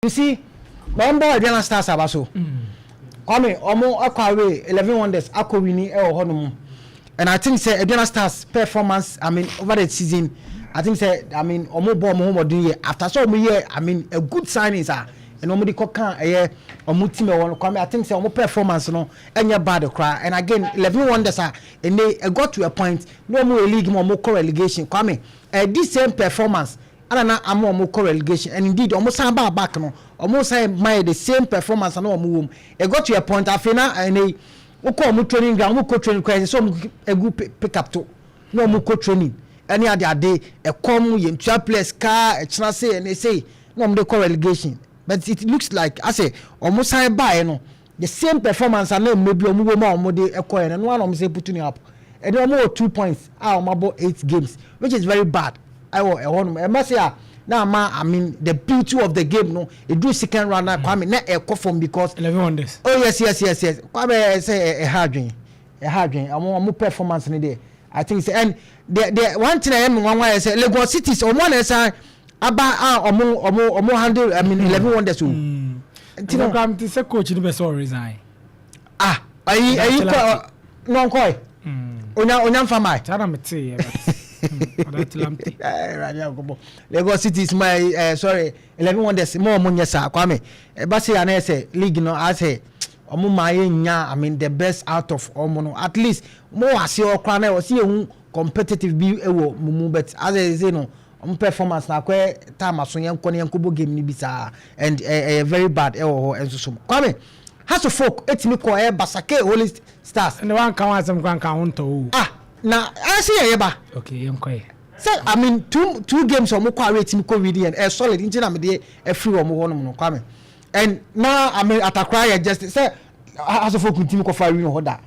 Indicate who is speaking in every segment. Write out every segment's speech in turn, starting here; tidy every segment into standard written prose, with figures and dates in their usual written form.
Speaker 1: You see, wɔn bɔ Aduana Stars aba so. Kwame, wɔn akɔ away, 11 Wonders akɔ win ɛwɔ hɔ nom. And I think sɛ Aduana Stars performance, I mean, over the season, I think sɛ, I mean, wɔn bɔ wɔn ho mmɔden yɛ after sɛ wɔn yɛ, I mean, a good signings a ɛna wɔn de kɔ kan ɛyɛ wɔn team ɛwɔ no. Kwame, I think sɛ wɔn performance no ɛnyɛ bad koraa. And again, 11 Wonders a ɛnɛ it got to a point na wɔn wɔ league mu, wɔn kɔ relegation. Kwame, this same performance ana na ama wɔn kɔ relegation, and indeed wɔn san ba back no, wɔn san ma yɛ the same performance na wɔn wɔ mu. It got to a point, afei na ɛnɛ wokɔ wɔn training ground, wɔn kɔ training kɔ, ɛsɛ sɛ wɔn egu pick up to na wɔn kɔ training ɛne ade ade ɛkɔm yɛn tua players kaa ɛkyina se ɛne se na wɔn de kɔ relegation. But it looks like asɛ wɔn san baeɛ no, the same performance ana mmerɛ bi wɔn wɔ mu a wɔn de ɛkɔ yɛ no, ɛno ana wɔn sɛ put up. Ɛde wɔn wɔ 2 points a wɔn abɔ eight games, which is very bad. Ɛwɔ ɛhɔ nom ɛmɛ se a na ama, I mean, the beauty of the game no, edu second round na, Kwame, na ɛkɔ fam because
Speaker 2: 11 Wonders.
Speaker 1: Oh yes, Kwame, ɛsɛ ɛha adwen, ɛha adwen. Ɔmo performance ni deɛ, I think say, and the one thing ɛyɛ mi nwanwa yɛ sɛ Lagos Cities, ɔmo ana ɛsan aba a ɔmo handle, I mean, 11 Wonders o.
Speaker 2: Nti no kora ti sɛ coach ni bɛ sɛ ɔresign.
Speaker 1: Ah, ayi kɔ nɔnkɔ yi onya nfa maa.
Speaker 2: Saa na mi te yɛ, but ɔda.
Speaker 1: Lagos Cities ma sorry, 11 Wonders mo, ɔmo nyɛ saa. Kwame, ɛba se anayɛ sɛ league no asɛ ɔmo maa yɛ nya, I mean, the best out of ɔmo no. At least mo wɔ ase ɔkora na ɔsi ehu competitive bi ɛwɔ mo mu, but as I say no, ɔmo performance na akɔyɛ time aso yɛn kɔ ne yɛn kɔ bɔ game ni bi saa, and ɛyɛ very bad ɛwɔ hɔ. Ɛnso so, Kwame, Hearts of Oak etimi kɔ ɛyɛ Basake Holy Stars.
Speaker 2: Ɛnna wa nka wɔn asɛm kora nka ho ntɔ o.
Speaker 1: Ah, na ɛsɛ yɛ yɛ ba.
Speaker 2: Ok, yɛn kɔ yɛ.
Speaker 1: Sɛ, I mean, two games ɔmo kɔ away team kɔ win yɛn ɛ solid, nti na mi de ɛfiri wɔn hɔ nom no, Kwame. And na, I mean, atakora yɛ just sɛ Hearts of Oak ntumi kɔfa win hɔ da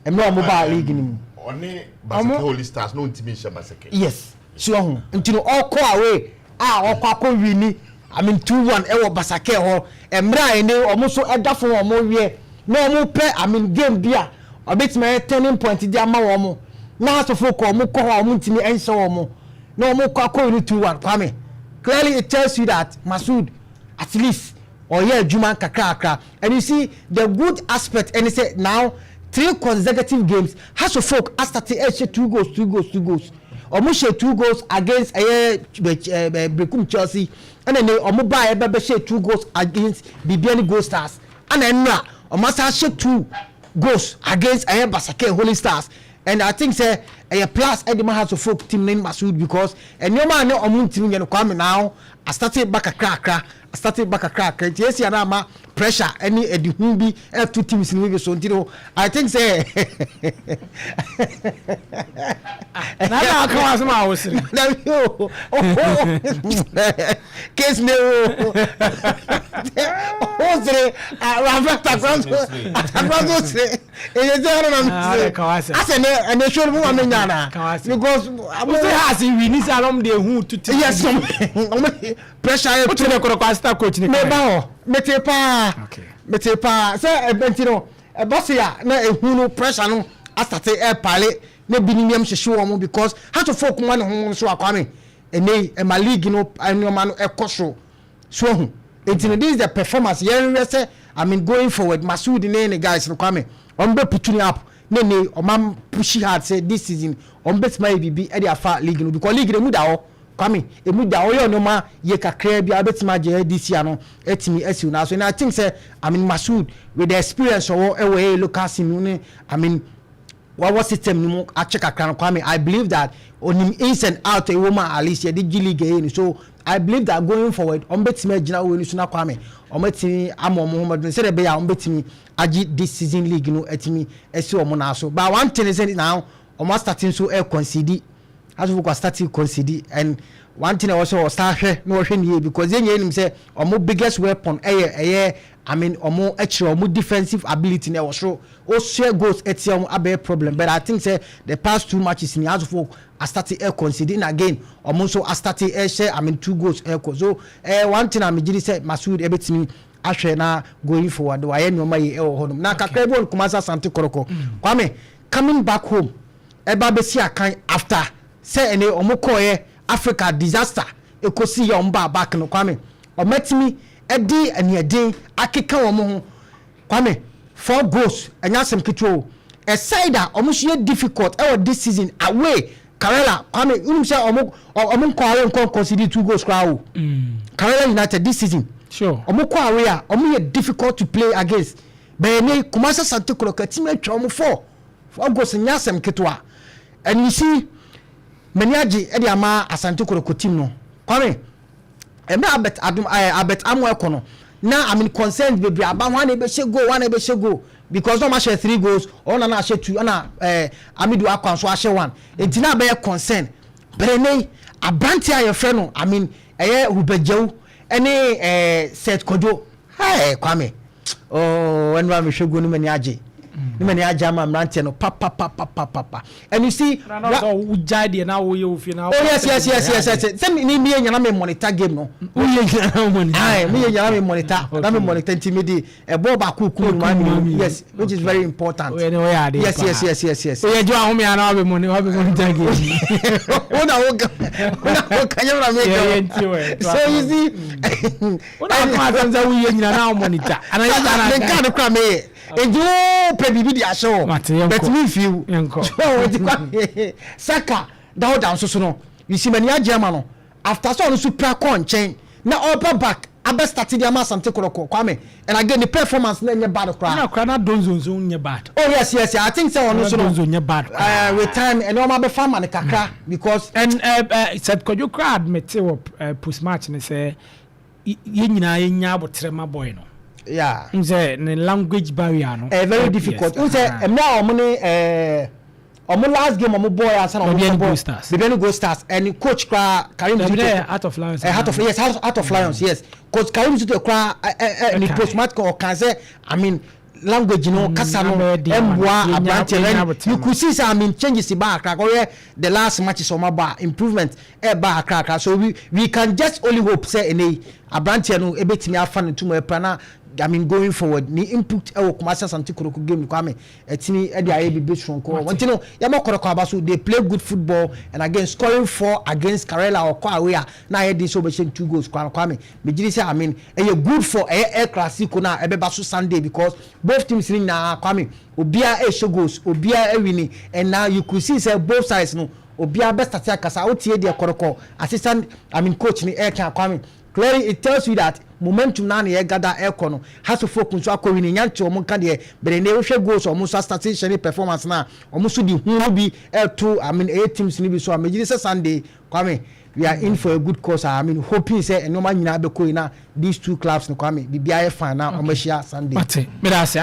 Speaker 1: mmerɛ ɔmo ba league ni mu.
Speaker 3: Ɔne Basake Holy Stars no ntumi nhyɛ Basake.
Speaker 1: Yes, si ɔho nti no ɔkɔ away a ɔkɔ akɔ win, I mean, 2-1 ɛwɔ Basake hɔ, mmerɛ a ɛne ɔmo nso ɛda fam, ɔmo wie na ɔmo pɛ, I mean, game bi a ɔbɛtumi ayɛ turning point di ama wɔn, na asofo kɔ ɔmo kɔ hɔ a ɔmo ntumi ɛnhyɛ wɔn na ɔmo kɔ akɔ win 2-1. Kwame, clearly it tells you that Masoud at least ɔyɛ adwuma kakrakra. And you see the good aspect ɛne sɛ now three consecutive games, Hearts of Oak astart ɛhyɛ two goals, two goals, two goals. Ɔmo hyɛ two goals against ɛyɛ ɛ Berekum Chelsea, ɛna ne ɔmo baa ɛbɛ bɛ hyɛ two goals against Bibiani Gold Stars, ɛna ɛnura ɔmo asa hyɛ two goals against ɛyɛ Basake Holy Stars. And I think sɛ ɛyɛ plus ɛde ma Hearts of Oak team ne Masoud, because nneɛma a ne ɔmo ntumi nyɛ no, Kwame, now astart ba kakrakra, astart ba kakrakra. Nti esi ana ama pressure ɛne ɛdi bi ɛto teams ni bi so. Nti no, I think sɛ
Speaker 2: Na aka wɔn asɛm a wosiri.
Speaker 1: Dabi o, case ne o o sere rafa atakora so, atakora so sere èyí sɛ ɛna na mi sere asɛ ne ɛnɛ sori mu wa mi nya na because
Speaker 2: mo sɛ ha ase wi ni sɛ alɔm de ehu tutu.
Speaker 1: Yes, ɔmo pressure yɛ.
Speaker 2: O ti ne kɔrɔ kɔ asita coach ni.
Speaker 1: Me ba hɔ, mete paa, mete paa sɛ ɛbɛn ti no ɛbɔ se a na ehu no pressure no astart ɛpaale ne bi ni nneɛm hyehyɛ wɔn, because Hearts of Oak ne ho nso akwame ɛnɛ ɛma league no nneɛma no ɛkɔ so so ehu. Nti no, this is the performance yɛn hwɛ sɛ, I mean, going forward, Masoud ne guys no, Kwame, wɔn bɛ put up ne ɔman push hard sɛ this season wɔn bɛ tuma yɛ bibi ɛde afa league no, because league no emu da hɔ. Kwame, emu da hɔ yɛ ɔnoma yɛ kakra bi a bɛtumi agye this year no ɛtumi ɛsi na so. And I think sɛ, I mean, Masoud with the experience ɔwɔ ɛwɔ ɛyɛ local scene ne, I mean, wɔwɔ system no mu akyɛ kakra no, Kwame, I believe that onim ins and out ɛwɔ mu a at least yɛde gyi league ɛyɛ no. So I believe that going forward, wɔn bɛtumi agyina wɔ ni so na, Kwame, wɔn bɛtumi ama wɔn ho mɔden sɛdeɛ ɛbɛyɛ a wɔn bɛtumi agye this season league no ɛtumi ɛsi wɔn nan so. But one thing is now wɔn astart nso ɛ concede, asofo start concede, and one thing ɛwɔ sɛ ɔsan hwɛ na ɔhwɛ ne yie, because yɛn nyɛ nim sɛ wɔn biggest weapon ɛyɛ, I mean, wɔn ɛkyerɛ wɔn defensive ability na ɛwɔ soro. Osua goals ɛtia wɔn abɛyɛ problem, but I think sɛ the past two matches ni asofo astart ɛ concede, and again wɔn nso astart ɛhyɛ, I mean, two goals ɛkɔ so. One thing a mi gyi sɛ Masoud ɛbɛtumi ahwɛ na going forward wayɛ nneɛma yi ɛwɔ hɔnom na kakra bi wɔ Kumasi Asante Kɔtɔkɔ. Kwame, coming back home ɛba bɛsi akan after sɛ ɛnɛ ɔmo kɔɔyɛ Africa disaster ekosi yɛ, ɔmo ba back no, Kwame, ɔmɛtumi Ɛde aniɛden akeka wɔn ho. Kwame, four goals ɛnyɛ asɛm ketewa o. A side a wɔn nso yɛ difficult ɛwɔ this season away, Karela. Kwame, wonim sɛ ɔmo nkɔ away nkɔ concede two goals koraa o. Karela United this season, ɔmo kɔ away a, ɔmo yɛ difficult to play against. Bɛyɛ ne Kumasi Asante Kotoko team atwa ɔmo four goals, nyɛ asɛm ketewa. And you see, mani agye ɛde ama Asante Kotoko team no. Kwame, ɛmɛ Albert Adum, Albert Amoah ɛkɔ no na, I mean, concerns bebree aba ho, ana ebehyɛ goal, ana ebehyɛ goal, because ɔmo ahyɛ three goals, ɔno na ahyɛ two, ɛna Amidu Akwa nso ahyɛ one, eti na abɛyɛ concern. Bɛrɛ ne aberante a yɛfrɛ no, I mean, ɛyɛ Rubɛgyew ɛne Seth Kojo. Ɛɛ, Kwame, ooo, ɛnu a mehwɛ goal no, mani agye ne mani agye ama mmeranteɛ no papapapapapa. And you see,
Speaker 2: na na ɔsɛ wogyae deɛ na woyɛ wo fie na
Speaker 1: oh yes, sɛ ni mi yɛ nyana mi monitor game no.
Speaker 2: Woyɛ nyina na wo monitor.
Speaker 1: Ayi, mi yɛ nyana mi monitor na mi monitor, nti mi di ɛbɔ baako kun mu ma mi, yes, which is very important.
Speaker 2: Oyɛ ne oyɛ ade.
Speaker 1: Yes.
Speaker 2: Oyɛ gye ahome ana wabɛ monitor game.
Speaker 1: Wo na wo ka nyɛ na mi
Speaker 2: Yɛ nti wɛ.
Speaker 1: ka. So you see,
Speaker 2: wo na akoma asɛm sɛ woyɛ nyina na wo monitor ana yɛ saa na
Speaker 1: mi nka ne kura mi yɛ nti wo pɛ biribi de ahyɛ wɔ
Speaker 2: Mate, yɛnkɔ.
Speaker 1: but mi nfi wo.
Speaker 2: Yɛnkɔ.
Speaker 1: So nti kwa Saka Dawuda nso so no, you see, mani agye ama no after sɛ ɔno nso pira kɔ nkyɛn na ɔba back abɛ start de ama Asante Kotoko. Kwame, and again, the performance na nyɛ bad koraa.
Speaker 2: Na kora na Donzo nso nyɛ bad.
Speaker 1: Oh yes, I think sɛ ɔno nso no,
Speaker 2: Donzo nyɛ bad.
Speaker 1: With time, ɛnɛ ɔmo abɛfa ama no kakra because
Speaker 2: And Seth Kwadwo kora admit wɔ post match ne sɛ yɛn nyinaa yɛnya abotrɛ ma boy no. N sɛ ne language barrier no
Speaker 1: very difficult. N sɛ mmerɛ a ɔmo ne ɔmo last game ɔmo bɔ yɛ ansa na ɔmo
Speaker 2: Bibiani
Speaker 1: bɔ
Speaker 2: Gold Stars.
Speaker 1: Bibiani Gold Stars, ɛne coach koraa Karim
Speaker 2: Dabi
Speaker 1: Zito.
Speaker 2: dɛ Heart of Lions.
Speaker 1: Heart of, yes, Heart of Lions, yes. Coach Karim Zito koraa ɛ ɛ ne
Speaker 2: Ɛka.
Speaker 1: post match ɔkan sɛ, I mean, language no, kasa no
Speaker 2: na bɛyɛ den ama no.
Speaker 1: ɛmboa aberanteɛ
Speaker 2: yɛnya
Speaker 1: no.
Speaker 2: abotrɛ
Speaker 1: You
Speaker 2: ma.
Speaker 1: could see sɛ, I mean, changes ba akra ɔyɛ the last matches ɔmo aba, improvement ɛba akra akra, so we can just only hope sɛ ɛnɛ yi aberanteɛ no ebetumi afa ne tum ɛpra na, I mean, going forward, ne input ɛwɔ Kumasi Asante Kotoko game, Kwame, ɛtumi ɛde ayɛ bibi soronko. Wɔn ti no yɛbɔ Kotoko aba so, they play good football, and again, scoring four against Karela ɔkɔ away a na ayɛ den sɛ ɔbɛhyɛ two goals kwan. Kwame, megye sɛ, I mean, ɛyɛ good for ɛyɛ El Clasico na ɛbɛba so Sunday, because both teams ni nyinaa, Kwame, obiara ɛhyɛ goals, obiara ɛwini, and now you could see sɛ both sides no, obiara bɛ start akasa. Wotie deɛ Kotoko assistant, I mean, coach ni ɛɛka, Kwame, clearly it tells you that momentum na yɛ gada ɛkɔ no. Hearts of Oak nso akɔ wini nyanti, wɔn nka deɛ bɛrɛ ne wohwɛ goals, wɔn nso astart hyɛ ne performance na wɔn nso de hu bi ɛto, I mean, ɛyɛ teams ni bi so a megye sɛ Sunday, Kwame, we are in for a good cause. I mean, hoping sɛ nneɛma nyinaa bɛkɔ yi na these two clubs no, Kwame, biribiara yɛ fine na wɔn ahyia Sunday.
Speaker 2: Mate, meda ase.